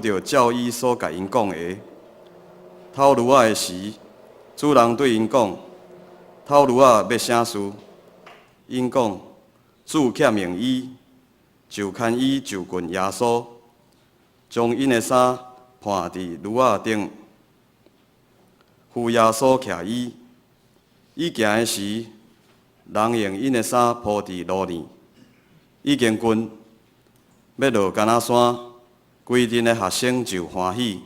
著照伊所共𪜶講的。透露仔的時，主人對𪜶講：透露仔欲啥事？𪜶講：主欠用伊，就牽伊就近耶穌，將𪜶的衫披佇驢仔頂，扶耶穌騎伊。伊行的時，人用𪜶的衫鋪佇路爾。已經近，欲落橄欖山，規陣的學生就歡喜，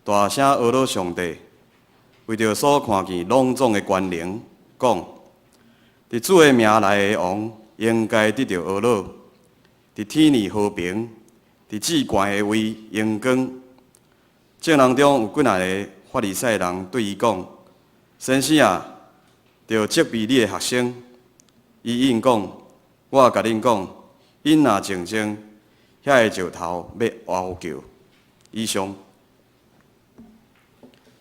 大聲阿咾上帝，為著所看見攏總的權能，講：佇主的名來的王，應該得著阿咾；佇天爾和平，佇至懸的位榮光。眾人中有幾若个法利賽人對伊講：先生啊，著責備你的學生。伊應講：我共恁講，𪜶若靜靜，遐个石頭欲嗷叫。以上。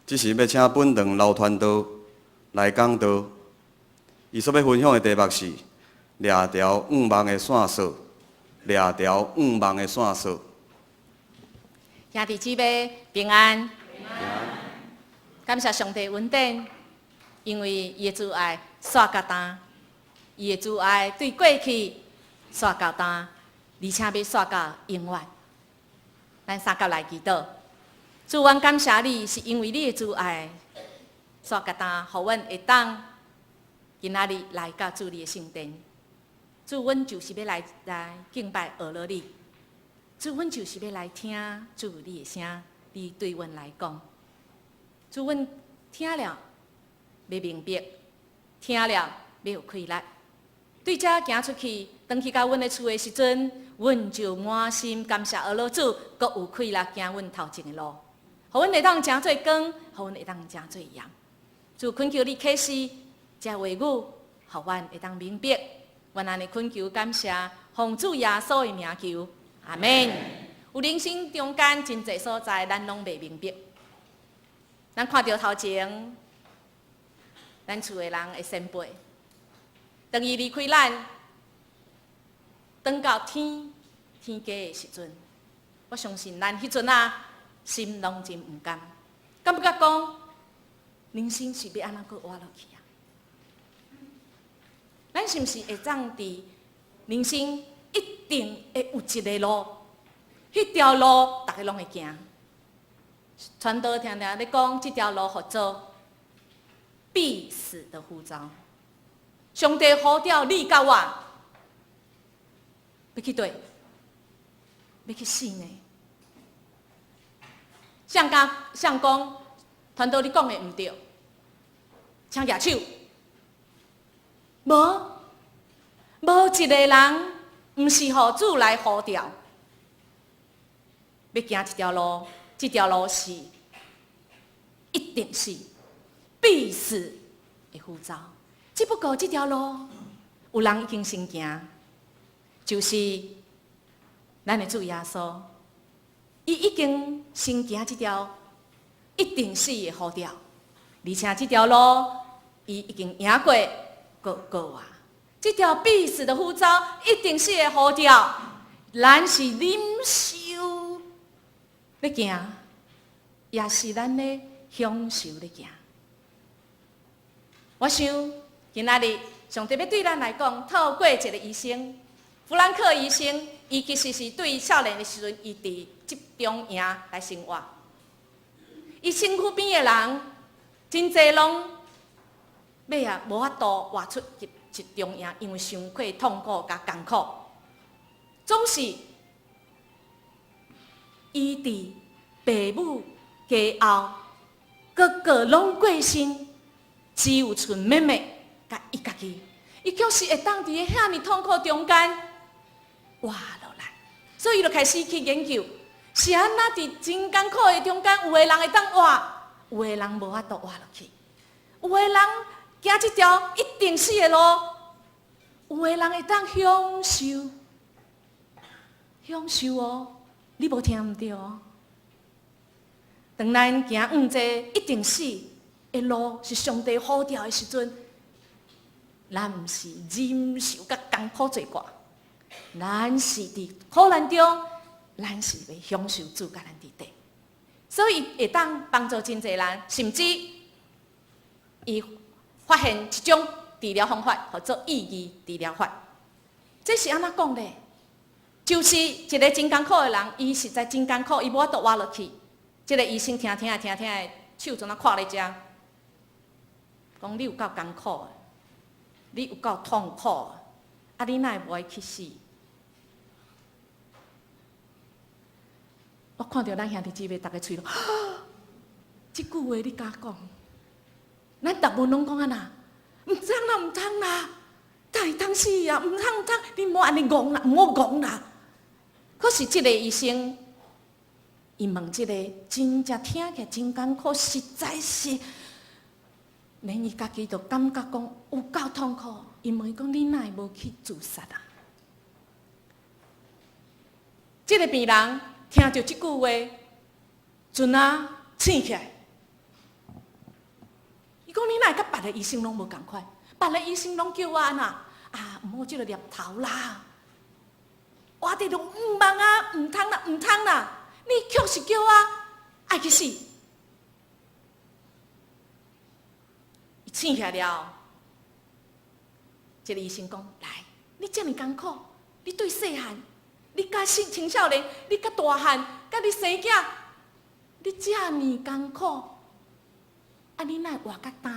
這時欲請本堂劉傳道來講道，伊所欲分享的題目是掠牢向望的線索，掠牢向望的線索。兄弟姊妹平安，感謝上帝恩典，因為伊的慈愛煞到今，伊的慈愛對過去煞到今，而且欲煞到永遠。咱三甲來祈禱，主，阮感謝你，是因為你的慈愛煞到今，予阮會當今仔日來到主你的聖殿。主，阮就是欲來敬拜阿咾你。主，阮就是欲來聽主你的聲，你對阮來講。主，阮聽了欲明白，聽了欲有氣力。對遮行出去，轉去到阮的厝的時陣，阮就滿心感謝阿咾主，閣有氣力行阮頭前的路，予阮會當成做光，予阮會當成做鹽。主，懇求你啟示這話語，予阮會當明白。阮按呢懇求感謝，奉主耶穌的名求，阿門。有人生中間真濟所在，咱攏袂明白。咱看著頭前，咱厝的人的先輩，當伊離開咱，轉到天家的時陣，我相信咱彼陣啊，心攏真毋甘，感覺講人生是欲按怎閣活落去啊？咱是毋是會當佇人生一定會有一个路，彼條路逐家攏會行。傳道定定咧講，這條路號做必死的呼召。上帝呼召你佮我，欲去佗？欲去死呢？誰敢誰講，傳道你講的毋對，請舉手。無，無一个人毋是予主來呼召，欲行這條路，這條路是一定是必死的呼召。只不過這條路有人已經先行，就是咱的主耶穌，伊已經先行這條一定死的呼召，而且這條路伊已經贏過。閣過啊！這條必死的呼召，一定死的呼召，咱是忍受咧行，抑是咱咧享受咧行。我想今仔日上帝欲對咱來講，透過一个醫生，弗蘭克醫生，伊其實是對少年的時陣，伊佇集中營來生活。伊身軀邊的人，真濟攏尾仔無法度活出集中營，因為傷過痛苦佮艱苦，總是伊佇爸母家後，哥哥攏過身，只有賰妹妹佮伊家己，伊卻是會當佇咧遐爾痛苦中間活落來，所以伊就開始去研究，是按怎佇真艱苦的中間，有的人會當活，有的人無法度活落去，有的人行這條一定死的路，有的人會當享受，享受哦，你無聽毋對哦。當咱行往這一定死的路是上帝呼召的時陣，咱毋是忍受佮艱苦做過，咱是佇苦難中咱是欲享受主佮咱佇底，所以會當幫助真濟人，甚至伊發現一種治療方法，號做意義治療法。這是按怎講咧？就是一個真艱苦的人，伊實在真艱苦，伊無法度活落去。這個醫生聽聽聽聽，手怎啊跨咧遮，講你有夠艱苦的，你有夠痛苦的，啊你哪會無愛去死？我看著咱兄弟姊妹逐个喙攏，這句話你敢講？咱大部分攏講按怎？毋通啦，毋通啦，哪會通死啊？毋通毋通，你莫按呢戇啦，毋好戇啦。可是這個醫生，伊問這個真正聽起來真艱苦，實在是連伊家己都感覺講有夠痛苦。伊問伊講：你哪會無去自殺啊？這個病人聽著這句話，陣仔醒起來。伊講：你哪會佮別个醫生攏無仝款？別个醫生攏叫我按怎？啊，毋好這個念頭啦！我佇咧毋茫啊，毋通啦，毋通啦！你卻是叫我愛去死。伊醒起來了，這個醫生講：來，你這爾艱苦，你對細漢，你佮細青少年，你佮大漢，佮你生囝，你這爾艱苦，啊，你哪會活甲今？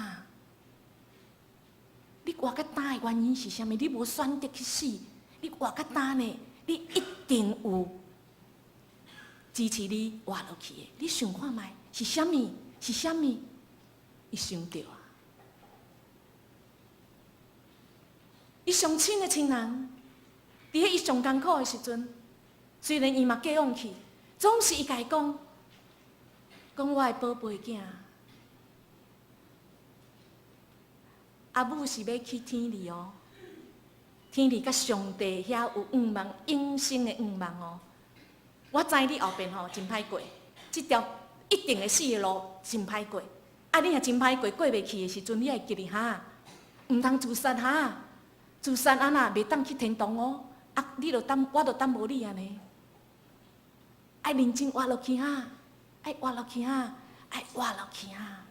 你活甲今的原因是啥物？你無選擇去死，你活甲今呢？你一定有支持你活落去的。你想看覓是啥物？是啥物？伊想著啊！伊上親的親人，佇彼伊上艱苦的時陣，雖然伊嘛過往去，總是伊共伊講，講我的寶貝囝，阿母是欲去天裡哦，天裡佮上帝遐有願望，永生的願望哦。我知你後邊吼真歹過，這條一定會死的路真歹過。啊，你若真歹過，過袂去的時陣，你愛記得哈，毋通自殺哈，自殺按怎袂當去天堂哦。啊，你著等，我著等無你按呢。愛認真活落去哈，愛活落去哈，愛活落去哈。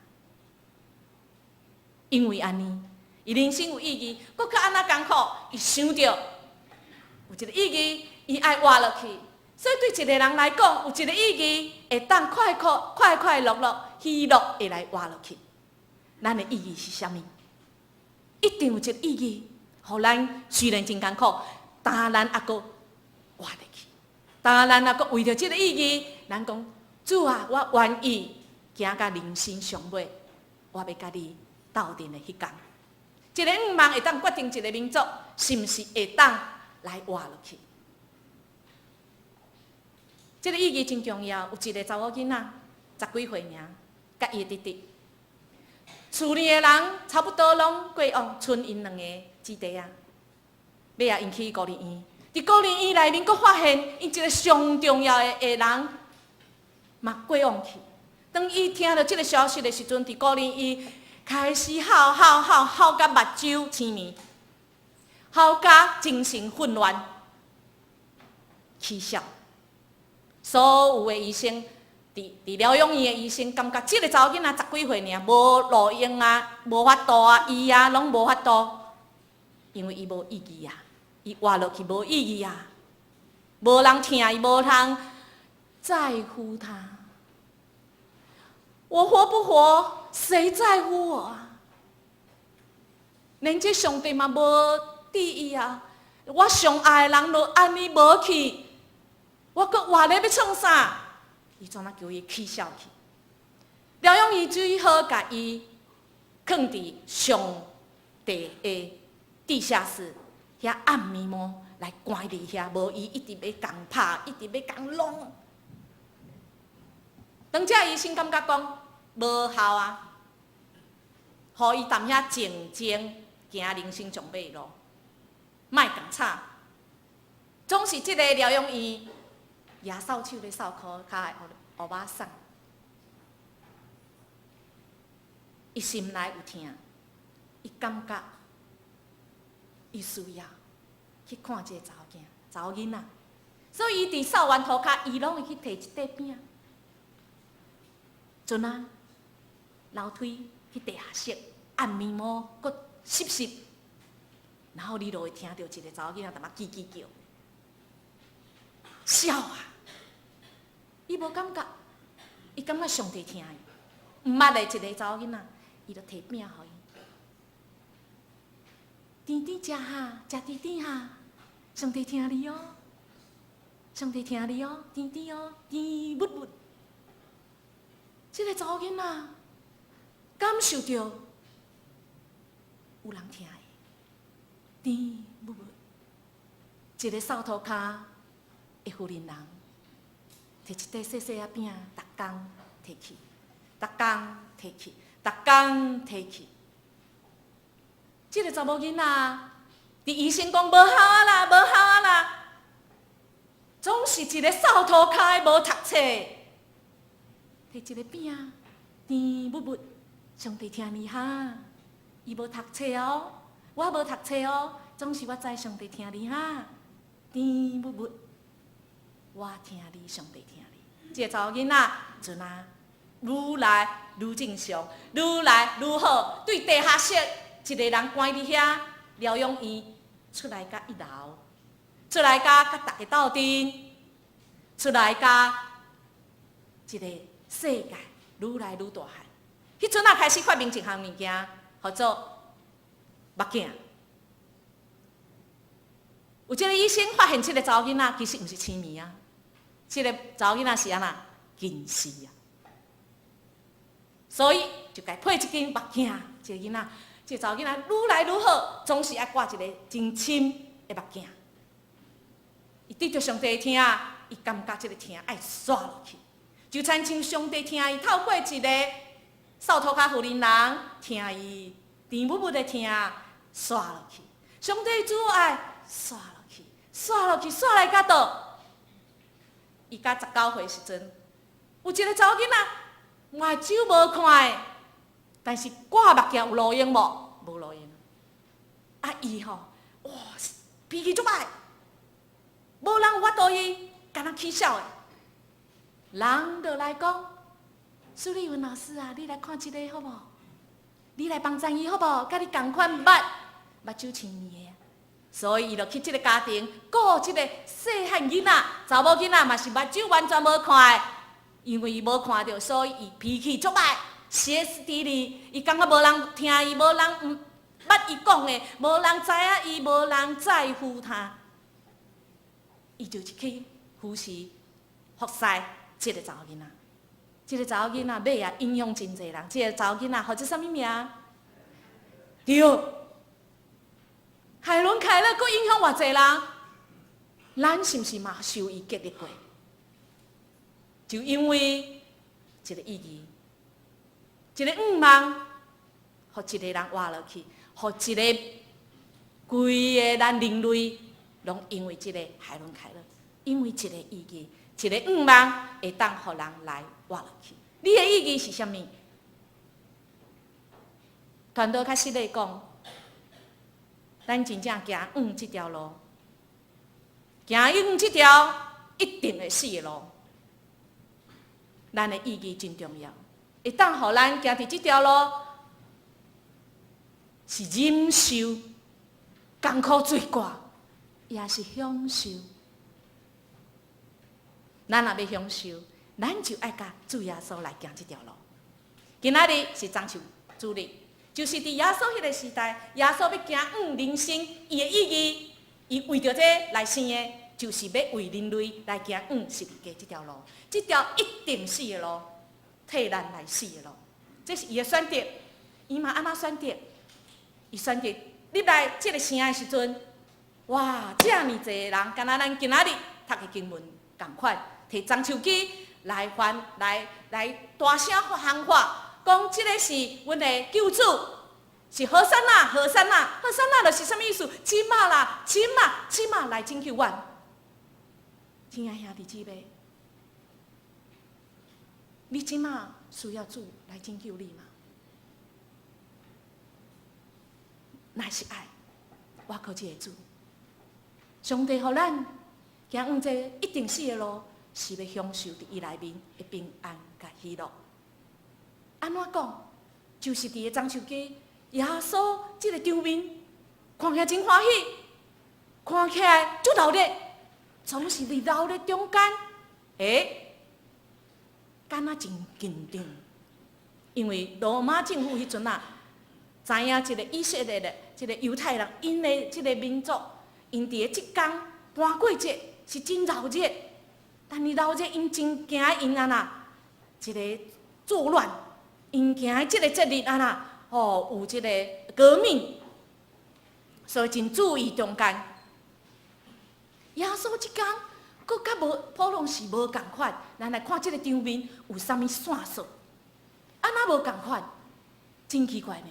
因為按呢，伊人生有意義，閣較按怎艱苦，伊想著有一個意義，伊愛活落去。所以對一個人來講，有一個意義，會當快快快快樂樂、喜樂的來活落去。咱的意義是啥物？一定有一個意義，予咱雖然真艱苦，但咱猶閣活落去。但咱猶閣為著這個意義，咱講主啊，我願意行到人生上尾，我欲佮你鬥陣的彼工。一個願望會當決定一個民族是毋是會當來活落去。這個意義真重要。有一個查某囡仔，十幾歲爾，佮伊的弟弟，厝裡的人差不多攏過往，賰𪜶兩個姊弟仔，尾仔𪜶去孤兒院。佇孤兒院內面，閣發現𪜶一個上重要的的人嘛過往去。當伊聽著這個消息的時陣，佇孤兒院開始哭哭哭哭甲目睭青暝，哭甲精神混亂，起痟。所有的醫生，佇佇療養院的醫生，感覺這個查某囡仔十幾歲爾，無路用啊，無法度啊，醫啊，攏無法度，因為伊無意義啊，伊活落去無意義啊，無人疼伊，無人在乎他。我活不活，誰在乎我啊？連這上帝嘛無佇意啊！我上愛的人都按呢無去。我閣活咧欲創啥？伊怎啊叫伊起痟去？療養院只好共伊囥佇上地的地下室，遐暗暝暝來關佇遐，無伊一直欲共拍，一直欲共弄。當這醫生感覺講無效啊，予伊踮遐靜靜行人生上尾路，莫共吵。總是這個療養院。舉掃帚咧掃箍跤的烏巴桑，伊心內有疼，伊感覺伊需要去看這個查某囝、查某囡仔，所以伊佇掃完塗跤，伊攏會去提一塊餅。陣啊，樓梯去地下室按面膜，閣濕濕，然後你就會聽著一個查某囡仔踮遐吱吱叫，痟啊！伊無感覺，伊感覺上帝疼伊，毋捌的一個查某囡仔，伊就提餅予伊，甜甜食哈，食甜甜哈，上帝疼你哦，上帝疼你哦，甜甜哦，甜蜜蜜。這個查某囡仔感受著有人疼伊，甜蜜蜜。一個掃塗跤的婦人人，提一塊細細仔餅，逐工提去，逐工提去，逐工提去。這個查某囡仔，佇醫生講無效啊啦，無效啊啦，總是一個掃塗跤的無讀冊，提一個餅，甜蜜蜜，上帝疼你哈，伊無讀冊哦，我無讀冊哦，總是我知上帝疼你哈，甜蜜蜜，我疼你，上帝疼你。這個查某囡仔，陣啊，愈來愈正常，愈來愈好，對地下室一個人關佇遐療養院出來甲一樓，出來甲佮逐家鬥陣，出來甲一個世界愈來愈大漢。彼陣仔開始發明一項物件，號做目鏡。有這個醫生發現這個查某囡仔其實毋是痴迷啊，這個查某囡仔是按怎近視啊，所以就共配一間目鏡。這個囡仔，這個查某囡仔愈來愈好，總是愛掛一個真深的目鏡。伊得著上帝疼，伊感覺這個疼愛煞落去，就親像上帝疼伊，透過一個掃塗跤婦人人疼伊，甜蜜蜜的疼煞落去。上帝慈愛煞落去，煞落去，煞來甲倒。伊甲19歲時陣，有一個查某囡仔，目睭無看的，但是掛目鏡有路用無？無路用。啊，伊吼，哇，脾氣足歹，無人有法度伊，敢若起痟的。人就來講，蘇麗文老師啊，你來看這個好無？你來幫贊伊好無？佮你仝款捌目睭青盲的，所以伊就去這個家庭顧這個細漢囡仔，查某囡仔嘛是目睭完全無看的，因為伊無看著，所以伊脾氣足歹，歇斯底里，伊感覺無人聽伊，無人毋捌伊講的，無人知影伊，無人在乎他，伊就去扶持服侍這個查某囡仔。這個查某囡仔尾仔影響真濟人。這個查某囡仔號做啥物名？對，海倫凱勒，閣影響偌濟人？咱是毋是嘛受伊激勵過？就因為一個意義，一個願望，予一個人活落去，予一個規个咱人類，攏因為這個海倫凱勒，因為一個意義，一個願望，會當予人來活落去。你的意義是啥物？傳道較實咧講，咱真正行遠這條路，行遠這條一定會死的路。咱的意義真重要，會當予咱行佇這條路，是忍受艱苦罪過，也是享受。咱若欲享受，咱就愛佮主耶穌來行這條路。今仔日是棕樹主日，就是佇耶穌彼個時代，耶穌欲行向人生，伊的意義，伊為著這來生的，就是欲為人類來行向十字架這條路，這條一定死的路，替咱來死的路，這是伊的選擇。伊嘛按怎選擇？伊選擇入來這個城的時陣，哇，遮爾濟人，敢若咱今仔日讀的經文仝款，提棕樹枝來還來來大聲喊話，講這個是阮的救主，是和散那，和散那，和散那，就是啥物意思？這馬啦，這馬，這馬來拯救阮。親愛兄弟姊妹，你這馬需要主來拯救你嗎？若是愛，倚靠這个主，上帝予咱行往這一定死的路，是欲享受佇伊內面的平安佮喜樂。按怎講？就是佇個樟樹枝，耶穌這个場面看起來真歡喜，看起來足熱鬧，總是佇熱鬧中間，欸，敢若真緊張，因為羅馬政府彼陣啊，知影這个以色列的這个猶太人，𪜶的這个民族，𪜶佇个這工盤過節是真熱鬧，但是熱鬧𪜶真驚𪜶按怎，一个作亂，𪜶驚這个節日按怎，吼有這个革命，所以真注意中間。耶穌這工，閣較無普通時無仝款，咱來看這个場面有啥物線索？按怎無仝款？真奇怪呢！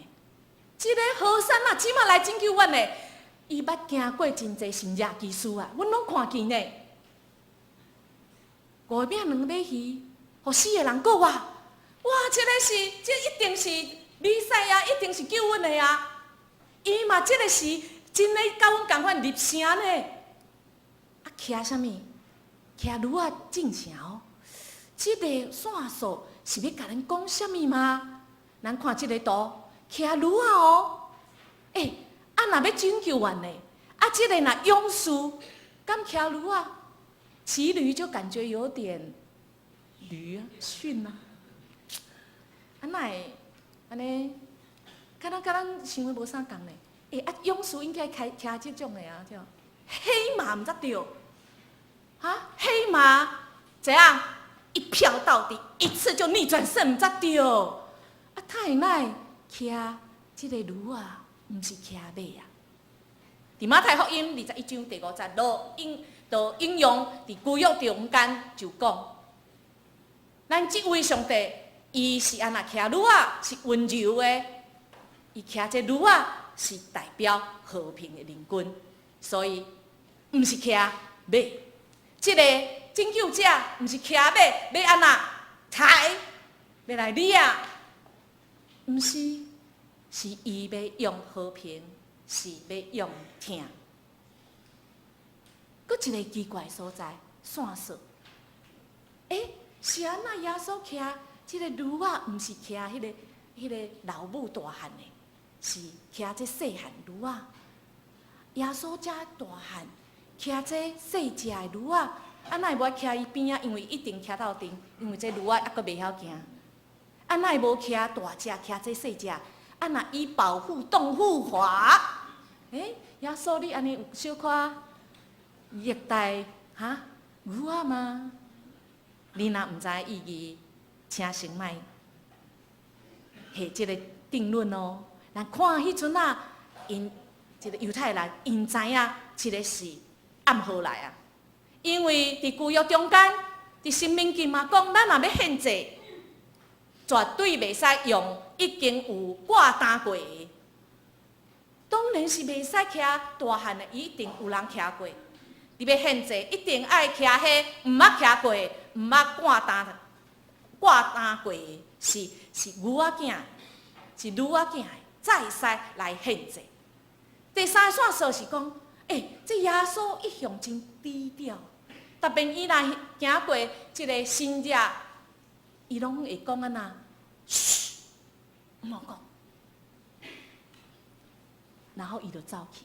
這个和散那，這馬來拯救阮的，伊捌行過真濟神蹟奇事啊，阮攏看見呢。五餅兩尾魚，予四個人過活，哇！這个是，這一定是彌賽亞，一定是救阮的啊！伊嘛，這个時真的佮阮仝款入城呢。啊，騎啥物？騎驢仔進城哦。這个線索是欲共咱講啥物嗎？咱看這个圖，騎驢仔哦。欸，啊，若欲拯救阮呢？啊，這个若勇士，敢騎驢仔？騎驢就感覺有點驢啊，遜啊。啊，哪會按呢？敢若佮咱想的無啥仝呢？欸，啊，勇士應該開騎這種的啊，對。黑馬毋才對。哈，黑馬怎樣？一票到底，一次就逆轉勝，毋才對。啊，他會哪會騎這个驢仔，毋是騎馬啊？佇馬太福音21章第5節，就引就引用佇舊約中間就講，咱這位上帝，伊是按怎騎驢仔，是溫柔的，伊騎這驢仔是代表和平的領軍，所以毋是騎馬。這个拯救者毋是騎馬，欲按怎抬，欲來掠，毋是，是伊欲用和平，是欲用疼。閣一个奇怪所在，線索。欸，是按怎耶穌騎這个驢仔，毋是騎彼个老母大漢的，是騎這細漢驢仔。耶穌遮大漢，騎這細隻的驢仔，啊，哪會無愛騎伊邊仔？因為一定騎鬥陣，因為這驢仔猶閣袂曉行。啊，哪會無騎大隻，騎這細隻？啊，若伊保護動物法，欸，耶穌你按呢有小可虐待哈牛仔嗎？你若毋知意義，請先莫下這个定論哦。咱看彼陣啊，𪜶這个猶太人，𪜶知影這个是暗號來啊。因為佇舊約中間，佇申命記嘛講，咱若欲獻祭，絕對袂使用已經有掛擔過的。當然是袂使騎大漢的，一定有人騎過。你欲獻祭，一定愛騎彼毋捌騎過、毋捌掛擔掛擔過的，是牛仔囝，是驢仔囝，才會使來獻祭。第三個線索是講，欸，這耶穌一向真低調，特別伊若行過這个神跡，伊攏會講按怎，噓，毋好講，然後伊就走去，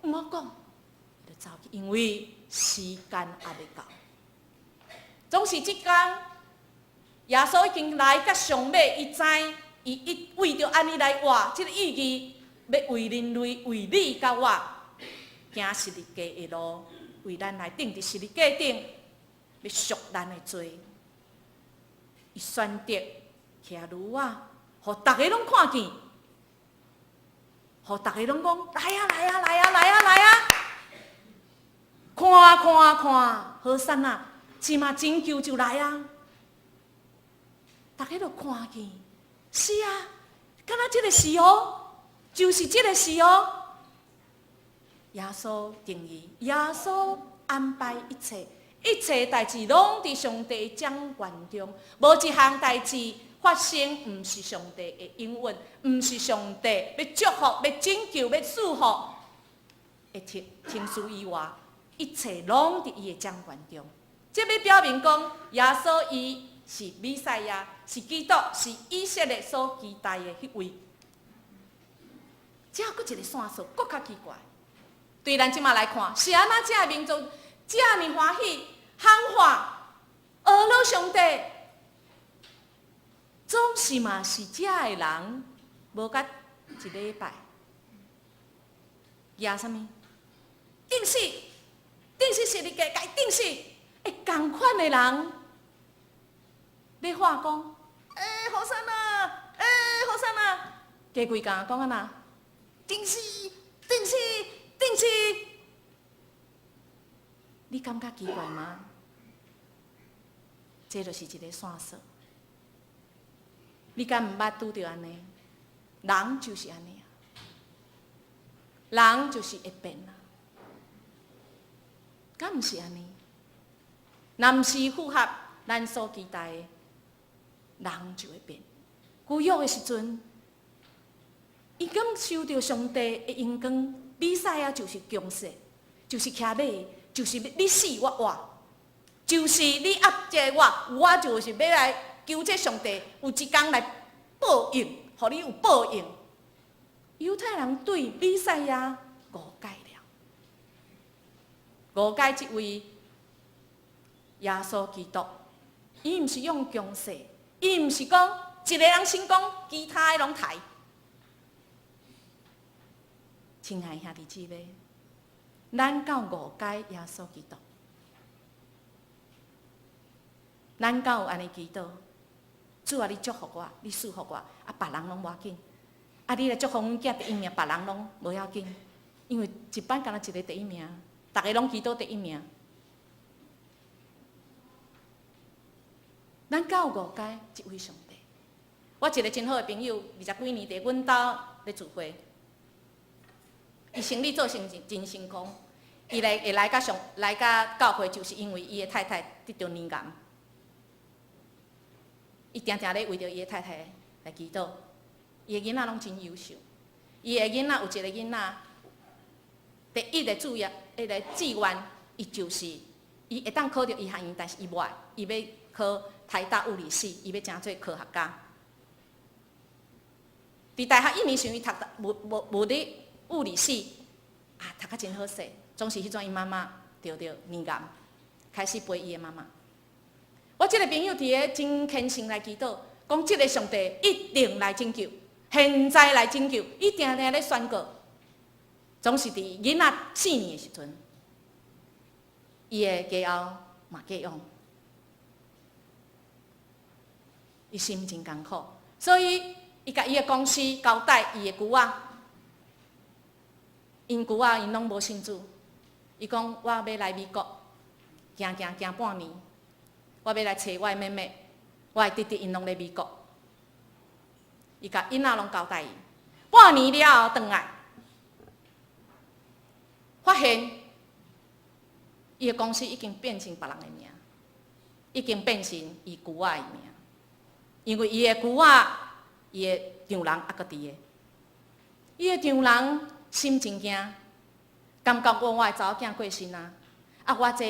毋好講，就走去，因為時間猶未到。總是這工，耶穌已經來到上尾，伊知伊一為著按呢來活，這个意義，欲為人類、為你佮我行十字架的路，為咱來釘佇十字架頂，欲贖咱的罪。伊選擇騎驢仔，予逐个攏看見，予逐个攏講來啊來啊來啊來啊來啊！看看看，和散那，這馬拯救就來啊！逐个都看見，是啊，敢若這个是哦，就是這个是哦。耶穌定義，耶穌安排一切，一切代誌攏佇上帝掌權中，無一項代誌發生，毋是上帝的應允，毋是上帝欲祝福、欲拯救、欲賜福的程程序以外，一切攏佇伊的掌權中。這欲表明講，耶穌伊是彌賽亞，是基督，是以色列所期待的彼位。這閣一個線索，閣較奇怪。對咱這馬來看，是按怎這个民族遮爾歡喜，喊話，呵咾上帝，總是嘛是這个人，無甲一禮拜，舉啥物？釘死，釘死十字架，共伊釘死。欸，仝款的人，咧喊講，欸，和散那，欸，和散那，加幾工講按怎？釘死，釘死，釘死！你感覺奇怪嗎？這就是一個線索。你敢毋捌拄著按呢？人就是按呢啊，人就是會變啊。敢毋是按呢？若毋是符合咱所期待的，人就會變。舊約的時陣，伊感受著上帝的榮光，彌賽亞就是強勢，就是騎馬，就是你死我活，就是你壓制我，我就是欲來求這上帝有一工來報應，予你有報應。猶太人對彌賽亞誤解了，誤解這位耶穌基督，伊毋是用強勢，伊毋是講一个人成功，其他的攏刣。親愛兄弟姊妹，咱敢有誤解耶穌基督？咱敢有按呢祈禱？主啊，你祝福我，你賜福我，啊，別人攏無要緊。啊，你來祝福阮囝第一名，別人攏無要緊，因為一班干焦一个第一名，逐个攏祈禱第一名。咱敢有誤解這位上帝？我一个真好的朋友，二十幾年佇阮兜咧聚會，伊生理做生意真成功，伊來會來甲上來甲教會，就是因為伊的太太得著乳癌，伊定定咧為著伊的太太來祈禱。伊的囡仔攏真優秀，伊的囡仔有一個囡仔，第一个志願，彼个志願，伊就是伊會當考著醫學院，但是伊無愛，伊欲考台大物理系，伊欲成做科學家。佇大學一年時，伊讀物理系，啊，讀甲真好勢。總是彼陣伊媽媽得著乳癌，開始陪伊的媽媽。我這個朋友佇咧真虔誠來祈禱，講這个上帝一定來拯救，現在來拯救，伊定定咧宣告。總是佇囡仔4年的時陣，伊的家後嘛過往，伊心真艱苦，所以伊共伊的公司交代伊的姑仔，𪜶姑仔𪜶攏無信主，伊講我欲來美國，行行行半年，我欲來揣我的妹妹，我的弟弟𪜶攏咧美國，伊共囡仔攏交代伊，半年了後轉來，發現伊的公司已經變成別人的名，已經變成伊姑仔的名，因為伊的姑仔，伊的丈人猶閣佇咧，伊的丈人心真驚，感覺我的查某囝過身啊，啊我這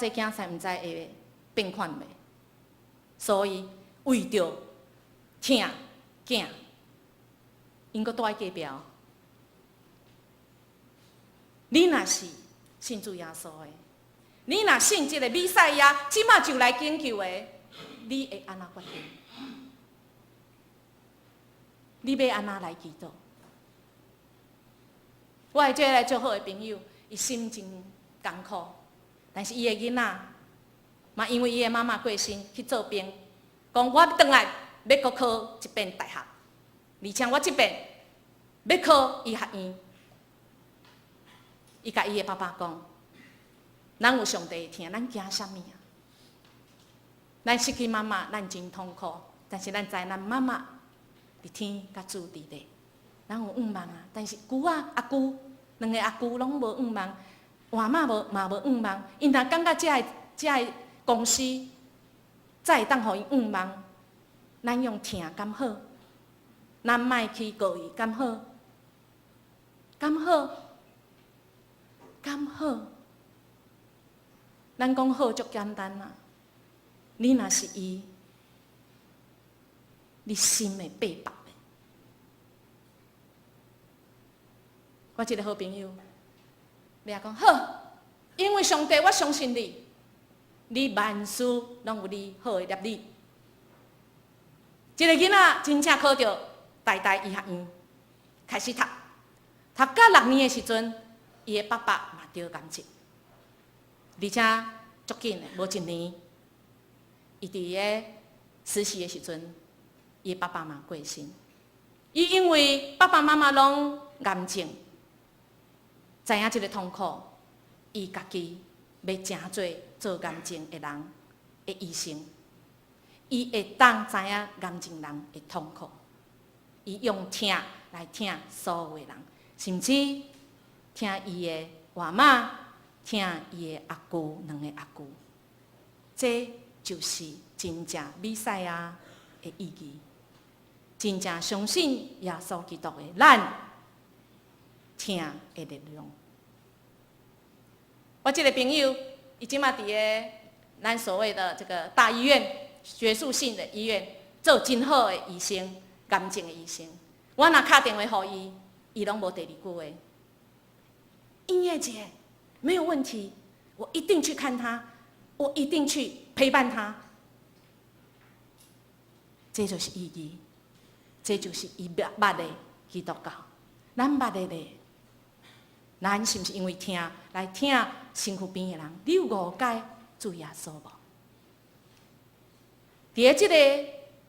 囝婿毋知會變款袂，所以為著疼囝，𪜶閣住佇隔壁。你若是信主耶穌的，你若信這个彌賽亞，這馬就來拯救的，你會按怎決定？你欲按怎來祈禱？我的這个足好的朋友，伊心真艱苦，但是伊的囡仔嘛，因為伊的媽媽過身去做兵，講我轉來欲閣考一遍大學，而且我這遍欲考醫學院。伊共伊的爸爸講：咱有上帝疼，咱驚啥物啊？咱失去媽媽，咱真痛苦，但是咱知咱媽媽佇天佮主佇咧，咱有向望啊。但是姑仔、阿姑兩个阿姑攏無向望，外媽無嘛無向望，𪜶若感覺這个公司才會當予𪜶向望，咱用疼敢好，咱莫去告伊敢好，敢好。敢好？咱講好足簡單啦，你若是伊，你心會八百的。我一個好朋友，你也講好，因為上帝，我相信你，你萬事攏有你好的立意。這個囡仔真正考著台大醫學院，開始讀，讀到6年的時陣，伊的爸爸嘛得癌症，而且足緊的，無一年，伊佇咧實習的時陣，伊的爸爸嘛過身。伊因為爸爸媽媽攏癌症，知影這個痛苦，伊家己欲成做做癌症的人的醫生，伊會當知影癌症人的痛苦，伊用疼來疼所有的人，甚至疼伊的外媽，疼伊的阿舅，兩個阿舅，這就是真正彌賽亞的意義。真正相信耶穌基督的咱，疼的力量。我這個朋友，伊這馬佇咧咱所謂的這個大醫院、學術性的醫院做真好的醫生，癌症的醫生。我若敲電話予伊，伊攏無第二句話。音樂姐，沒有問題，我一定去看他，我一定去陪伴他。這就是意義，這就是伊捌捌的基督教。咱捌的咧，咱是毋是因為疼來疼身軀邊的人？你有誤解主耶穌無？佇咧這個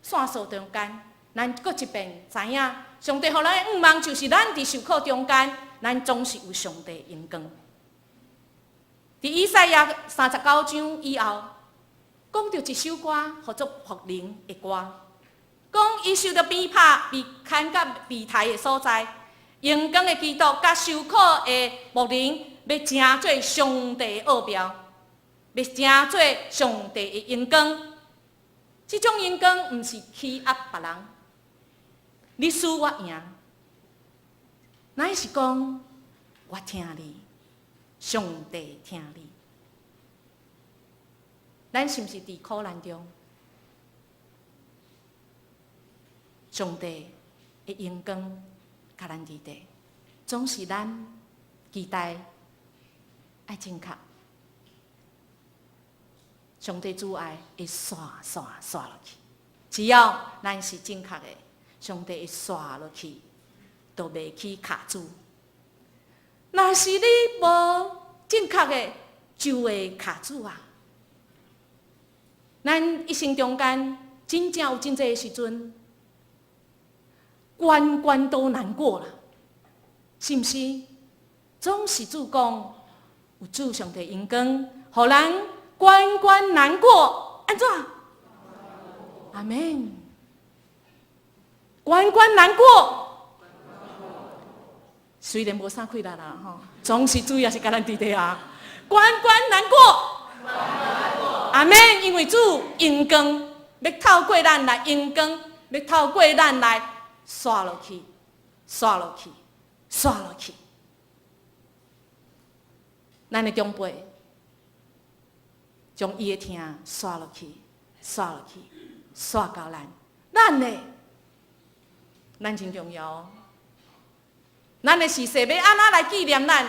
線索中間，咱閣一遍知影，上帝予咱的願望就是咱佇受苦中間，咱總是有上帝榮光。佇以賽亞39章以後，講著一首歌，號做僕人的歌，講伊受著鞭拍，被牽到被刣的所在，榮光的基督佮受苦的僕人，欲成做上帝的奧妙，欲成做上帝的榮光。這種榮光毋是欺壓別人，你輸我贏，乃是講我疼你，上帝疼你。咱是毋是佇苦難中，上帝的榮光共咱佇底，總是咱期待愛正確。上帝慈愛會刷刷刷落去，只要咱是正確的，上帝會刷落去，都袂去卡住。若是你無正確的，就會卡住啊！咱一生中間真正有真濟的時陣，關關都難過啦，是毋是？總是主講有主上帝榮光，予咱關關難過，按怎？阿們。關關難過，雖然無啥氣力啦吼，總是主也是共咱佇底啊。關關難過，阿們，因為主榮光欲透過咱來榮光，欲透過咱來刷落去，刷落去，刷落去。咱的長輩將伊的疼刷落去，刷落去，刷到咱，咱呢？咱真重要哦。咱的時勢欲按怎來紀念咱？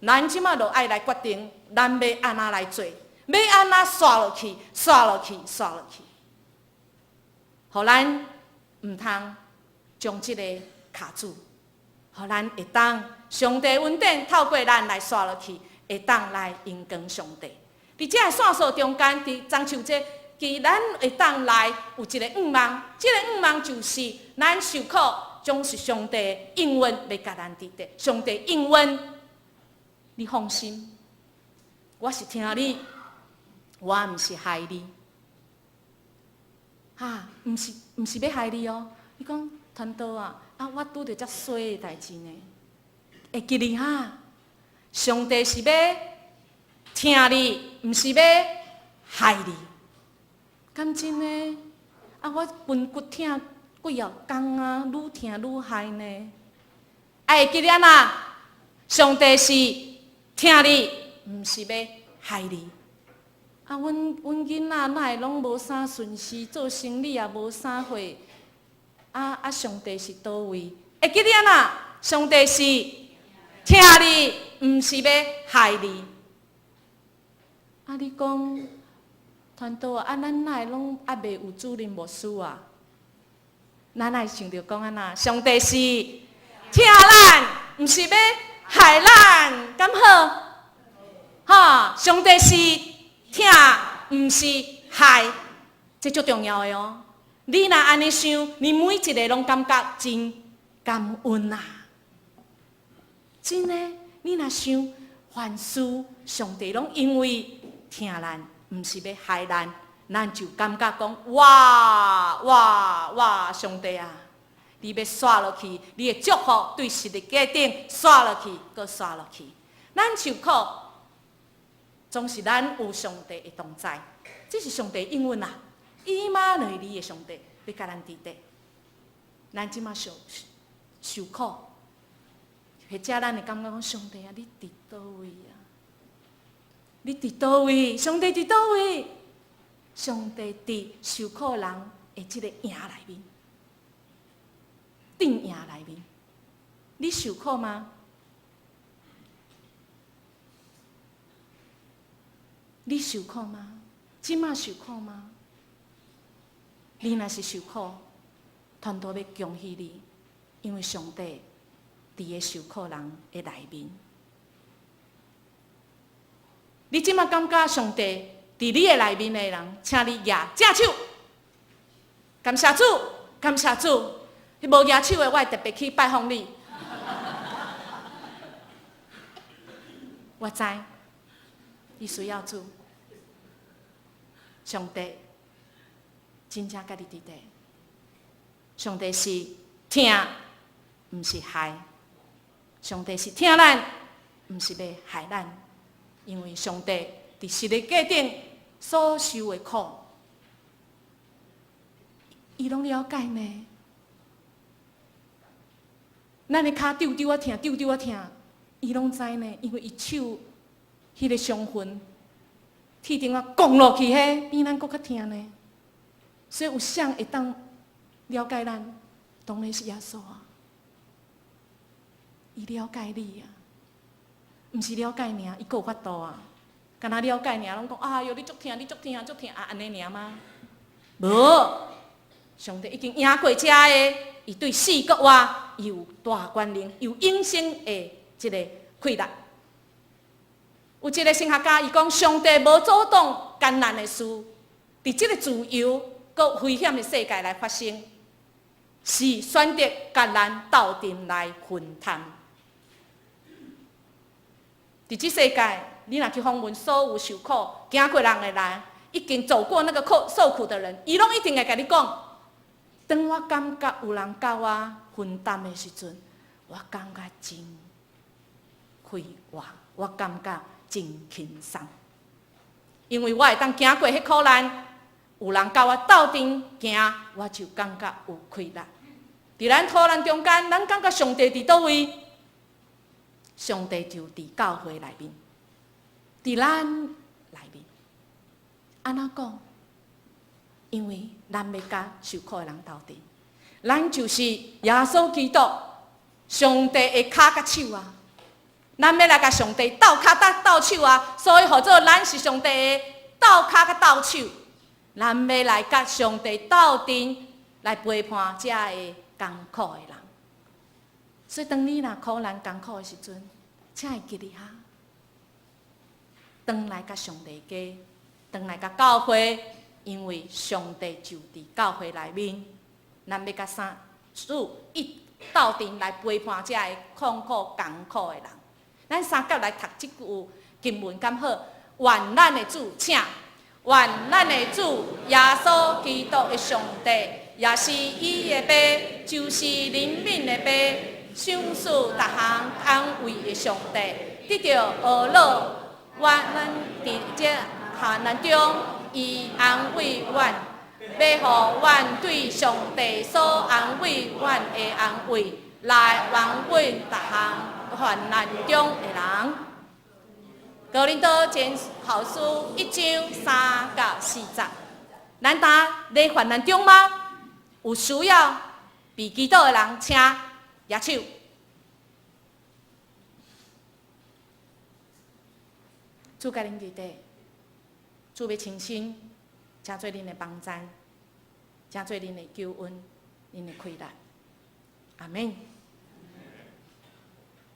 咱這馬就愛來決定，咱欲按怎來做，欲按怎刷落去，刷落去，刷落去，予咱毋通將這個卡住，予咱會當上帝恩典透過咱來刷落去，會當來榮光上帝。佇這个線索中間，佇中秋節，其實咱會當來有一個願望，這個願望就是咱受苦，總是上帝應允欲共咱佇底。上帝應允，你放心，我是疼你，我毋是害你，哈，毋是毋是欲害你哦。你講傳道啊，啊，我拄著遮衰的代誌呢，會記得哈？上帝是欲疼你，毋是欲害你。敢真的？啊，我盆骨疼幾仔工啊，愈疼愈害呢。愛會記得按怎？上帝是疼你，毋是欲害你。啊，阮囡仔哪會攏無啥順時，做生理也無啥貨。啊啊！上帝是佗位？會記得按怎？上帝是疼你，毋是欲害你。啊，你講，傳道啊，咱哪會攏猶未有主任牧師啊？咱愛想著講按怎？上帝是疼咱，毋是欲害咱，敢好？哈！上帝是疼，毋是害，這足重要的哦。你若按呢想，你每一个攏感覺真感恩啊！真的，你若想凡事，上帝攏因為疼咱，毋是欲害咱，咱就感覺講哇哇哇！上帝啊，你欲煞落去，你的祝福對十字架頂煞落去，閣煞落去。咱受苦，總是咱有上帝的同在，這是上帝應允啊！以馬內利的上帝欲佮咱佇咧，咱這馬受受苦，或者咱會感覺講上帝啊，你佇佗位啊？你佇佗位？上帝佇佗位？上帝佇受苦人的這個營內面，陣營內面，你受苦嗎？你受苦嗎？這馬受苦嗎？你若是受苦，傳道欲恭喜你，因為上帝佇个受苦人的內面。你這馬感覺上帝佇你的內面的人，請你舉正手，感謝主，感謝主。彼無舉手的，我會特別去拜訪你。我知，你需要主，上帝。真正佮你佇咧，上帝是疼，毋是害。上帝是疼咱，毋是欲害咱。因為上帝佇十字架頂所受的苦，伊攏了解呢。咱的跤丟丟仔疼，丟丟仔疼，伊攏知呢，因為伊手彼个傷痕，鐵釘仔摃落去，彼比咱閣較疼呢。所以有啥會當了解咱？當然是耶穌啊！伊了解你啊，毋是了解爾，伊閣有法度啊。敢若了解爾，攏講哎喲，你足疼，你足疼，足疼啊，按呢爾嗎？無，上帝已經贏過這个，伊對死閣活，伊有大權能，有永生的這个氣力。有一个神學家，伊講上帝無阻擋艱難的事，佇這个自由閣危險的世界來發生，是選擇共咱鬥陣來分擔。佇這世界，你若去訪問所有受苦、行過人的人，已經走過那個苦受苦的人，伊攏一定會共你講：當我感覺有人佮我分擔的時陣，我感覺真快活，我感覺真輕鬆，因為我會當行過彼苦難。有人佮我鬥陣行，我就感覺有氣力。佇咱苦難中間，咱感覺上帝佇佗位？上帝就佇教會內面，佇咱內面。按怎講？因為咱欲佮受苦的人鬥陣，咱就是耶穌基督，上帝的跤佮手啊！咱欲來共上帝鬥跤佮鬥手啊！所以號做咱是上帝的鬥跤佮鬥手。咱欲來佮上帝鬥陣來陪伴遮个艱苦的人。所以當你若苦難艱苦的時陣，請會記得哈，轉來佮上帝家，轉來佮教會，因為上帝就佇教會內面。咱欲佮啥主一鬥陣來陪伴遮个困苦艱苦的人。咱三甲來讀這句經文，敢好？願咱的主，請。願咱的主耶穌基督的上帝，也是伊的爸，就是憐憫的爸，賞賜逐項安慰的上帝，得著呵咾阮佇這患難中，伊安慰阮，欲予阮對上帝所安慰阮的安慰，來安慰逐項患難中的人。哥林多前後書一章三到四節。咱當咧患難中嗎？有需要被祈禱的人，請舉手。主佮恁佇底，主欲親身，成做恁的幫贊，成做恁的救恩，恁的氣力。阿們。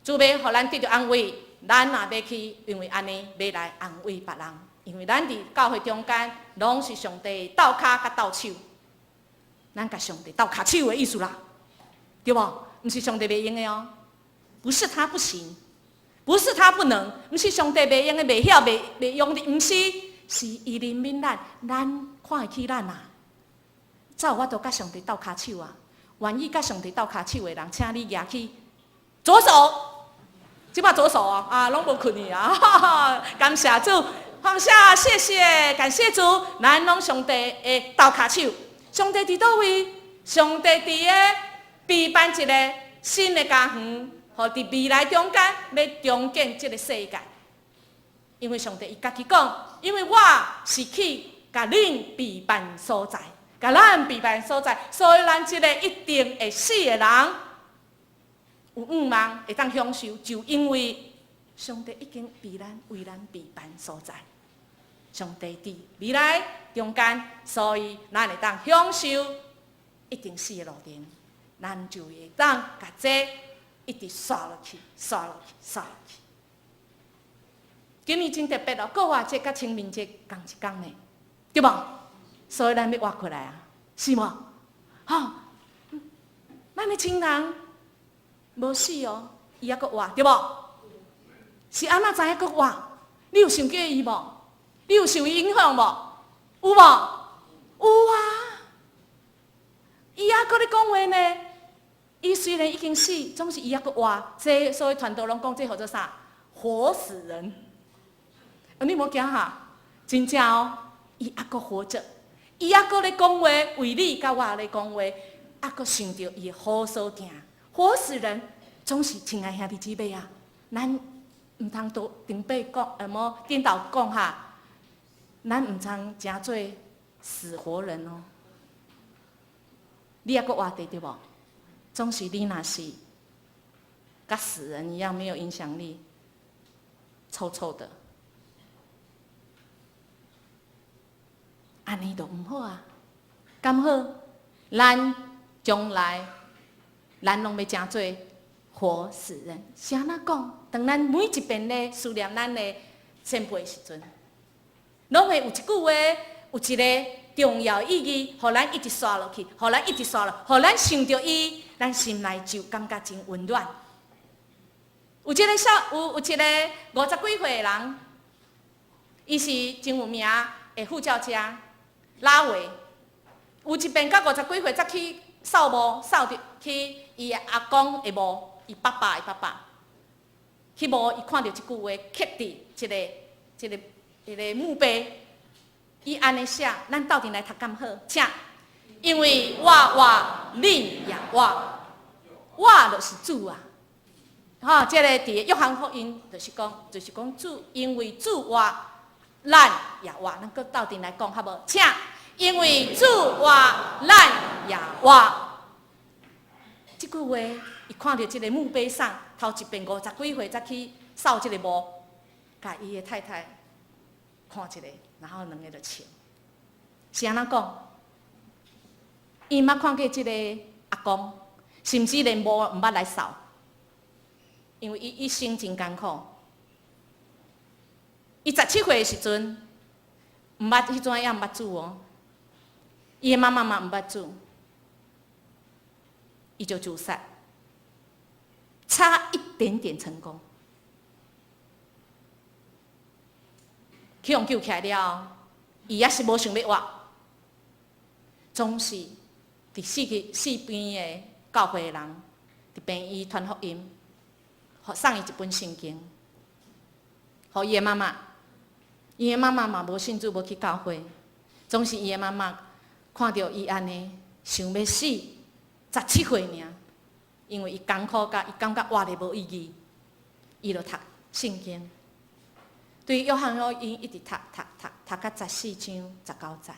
主欲予咱得著安慰，咱也欲去，因為按呢欲來安慰別人。因為咱佇教會中間，攏是上帝鬥跤佮鬥手，咱共上帝鬥跤手的意思啦，對無？毋是上帝袂用的哦，不是他不行，不是他不能，毋是上帝袂用的、袂曉、袂用的，毋是，是伊憐憫咱，咱看會起咱啊，才有法度佮上帝鬥跤手啊。願意佮上帝鬥跤手的人，請你舉起左手，這擺左手啊，啊，攏無睏去啊，哈哈，感謝主。放下，謝謝，感謝主，咱攏上帝的鬥跤手。上帝佇佗位？上帝佇咧備辦一个新的家園，予佇未來中間欲重建這个世界。因為上帝伊家己講，因為我是去共恁備辦所在，共咱備辦所在，所以咱這个一定會死的人，有向望會當享受，就因為上帝已經為咱為咱備辦所在。上帝佇未來中間，所以咱會當享受一定死的路程，咱就會當共這一直刷落去，刷落去，刷落去。今年真特別哦，復活節佮清明節仝一工呢，對無？所以咱欲活過來啊，是無？吼，咱的親人無死哦，伊猶閣活，對無？是按怎知影閣活？你有想過伊無？你有受伊影響無？有無？有啊！伊猶閣咧講話呢。伊雖然已經死，總是伊猶閣活。這所以傳道攏講這號做啥？活死人！你無驚哈？真正哦，伊猶閣活著，伊猶閣咧講話，為你佮我咧講話，猶閣想著伊的好所行。活死人總是親愛兄弟姊妹啊，咱毋通都頂擺講，無頂頭講哈。咱毋通成做死活人哦。你猶閣活著對無？總是你若是佮死人一樣沒有影響力，臭臭的，按呢就毋好啊。敢好？咱將來咱攏欲成做活死人。是按怎講？當咱每一遍咧思念咱的前輩的時陣，攏會有一句話，有一个重要意義，予咱一直刷落去，予咱一直刷落，予咱想著伊，咱心內就感覺真溫暖。有一个少，有有一个五十幾歲的人，伊是真有名的副教家拉維。有一遍到五十幾歲，才去掃墓，掃著去伊的阿公的墓，伊爸爸的爸爸去墓，伊看著這句話刻佇這个這个。一个墓碑，伊按呢寫，咱鬥陣來讀敢好？請，因為我活，恁也活，我就是主啊！吼，這个佇約翰福音就是講，就是講主，因為主活，咱也活。咱閣鬥陣來講好無？請，因為主活，咱也活。這句話，伊看著這个墓碑上，頭一遍五十幾歲才去掃這个墓，共伊的太太。看一个，然後兩个就笑。是按怎講？伊毋捌看過這个阿公，甚至連墓毋捌來掃，因為伊一生真艱苦。伊十七歲的時陣，毋捌彼陣猶毋捌主哦，伊的媽媽嘛毋捌主，伊就自殺，差一點點成功。去予救起來了，伊猶是無想欲活，總是佇四個四邊的教會的人，佇病院傳福音，予送伊一本聖經，予伊的媽媽，伊的媽媽嘛無信主，無去教會，總是伊的媽媽看著伊按呢想欲死，十七歲爾，因為伊艱苦甲伊感覺活咧無意義，伊就讀聖經。對約翰福音一直讀讀讀讀到14章19節。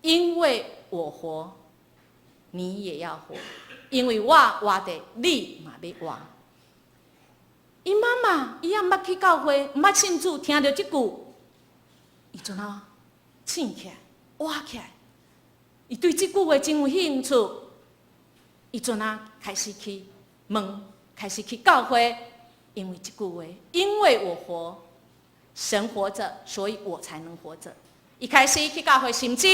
因為我活，你也要活；因為我活著，你嘛欲活。伊媽媽伊也毋捌去教會，毋捌信主，聽著這句，伊就怎醒起來，活起來。伊對這句話真有興趣，伊就怎開始去問，開始去教會，因為這句話，因為我活，神活著，所以我才能活著。伊開始去教會，甚至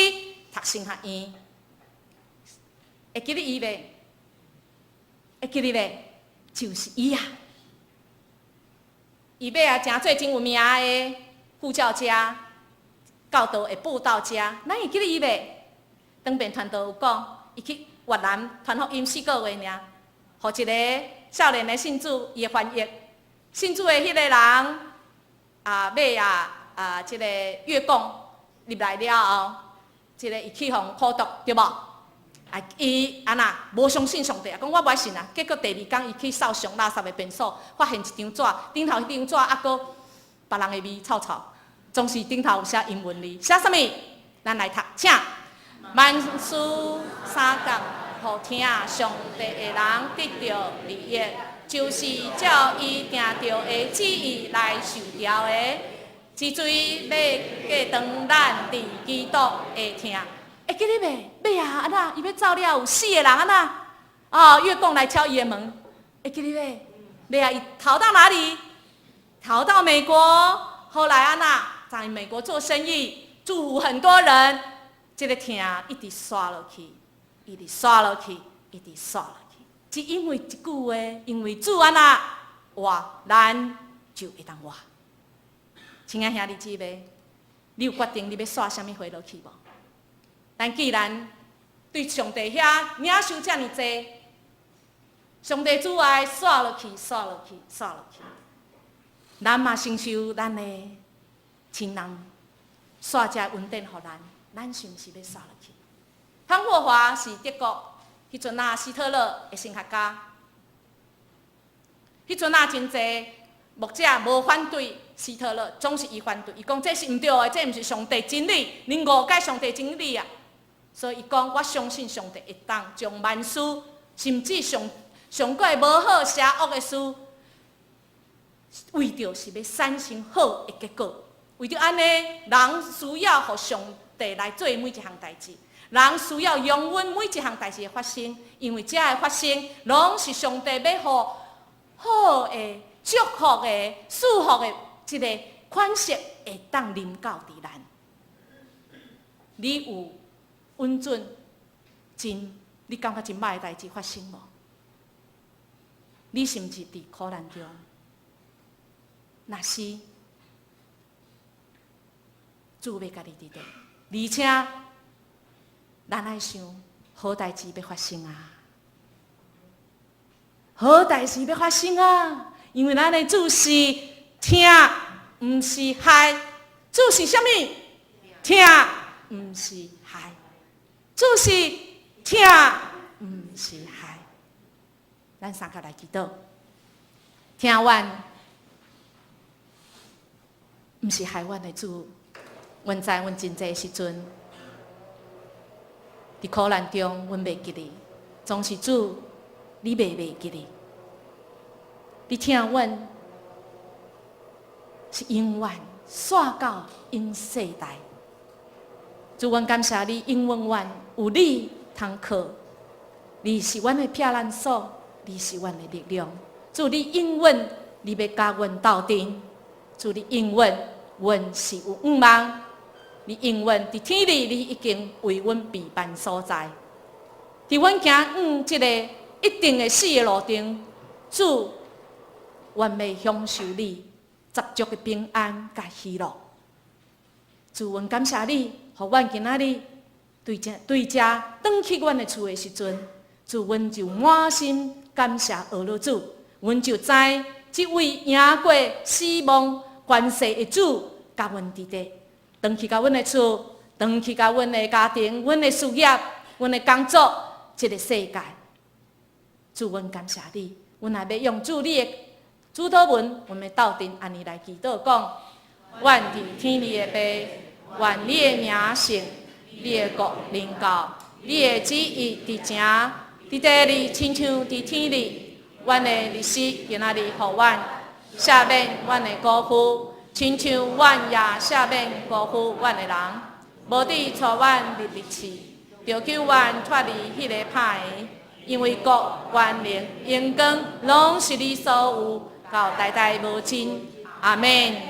讀神學院。會記得伊袂？會記得袂？就是伊啊！伊尾仔成做真有名的護教家、教導的佈道家，咱會記得伊袂？當遍傳道有講，伊去越南傳福音4個月爾，予一个少年的信主，伊的翻譯，信主的彼个人啊，尾仔啊，這个越共入來了後，這个伊去予苦毒，對無？啊，伊按怎無相信上帝啊，講我無愛信啊。結果第二工伊去掃上垃圾的便所，發現一張紙，頂頭彼張紙猶閣別人的味臭臭，總是頂頭有寫英文字，寫啥物？咱來讀，請。萬事相共，予疼上帝的人得著利益，就是照伊定著的旨意來受召的，這做欲過當咱佇基督的疼。會記得袂？尾仔按怎？伊欲走了，有四个人按怎？哦，越共來敲伊的門，會記得袂？尾仔伊逃到哪裡？逃到美國，後來按怎？在美國做生意，祝福很多人。這个疼一直刷落去，一直刷落去，一直刷落去。只因為一句話，因為主按怎活，咱就會當活。親愛兄弟姊妹，你有決定你欲刷啥物火落去無？咱既然對上帝遐領受遮爾濟，上帝主愛刷落去，刷落去，刷落去，咱嘛承受咱的親人刷這恩典予咱，咱是毋是欲刷落去？潘霍華是德國彼陣仔希特勒的神學家，彼陣仔真濟牧者無反對希特勒，總是伊反對。伊講這是毋對的，這毋是上帝真理，恁誤解上帝真理啊！所以伊講，我相信上帝會當將萬事，甚至上上過無好邪惡的事，為著是欲產生好的結果。為著按呢，人需要予上帝來做每一項代誌，人需要容忍每一項代誌的發生，因為這个發生，攏是上帝欲予好的、祝福的、賜福的這个款式會當臨到佇咱。你有允准真，你感覺真歹的代誌發生無？你是毋是佇苦難中？若是，主欲共你佇咧，而且咱愛想好代誌欲發生啊！好代誌欲發生啊！因為咱的主是疼，毋是害。主是啥物？疼，毋是害。主是疼，毋是害。咱三個來祈禱，疼阮，毋是害阮的主。阮知阮真濟時陣，佇苦難中，阮袂記得，總是主，你袂袂記得。你疼阮是永遠煞到永世代。主，阮感謝你，永遠遠有你通靠，你是阮的避難所，你是阮的力量。主，你應允，你欲佮阮鬥陣。主，你應允，阮是有向望。你應允佇天裡，你已經為阮備辦所在。佇阮行往這个一定會死的路程，主，阮欲享受你十足的平安佮喜樂。主，阮感謝你，予阮今仔日對遮對遮轉去阮的厝的時陣，主，阮就滿心感謝阿羅主，阮就知這位贏過死亡權勢的主，佮阮佇咧，轉去到阮的厝，轉去到阮的家庭、阮的事業、阮的工作，這个世界。主，阮感謝你，阮也欲用主你的主你的恩典，阮主禱文，阮們鬥陣按呢來祈禱講：阮佇天裡的父，願你的名聖，你的國臨到，你的旨意佇成，佇地裡親像佇天裡。阮的日食今仔日予阮，赦免阮的過負，親像阮也赦免辜負阮的人。無得帶阮入日試，著救阮脫離彼个歹的。因為國、權能、榮光，攏是你所有，到代代無盡。阿們。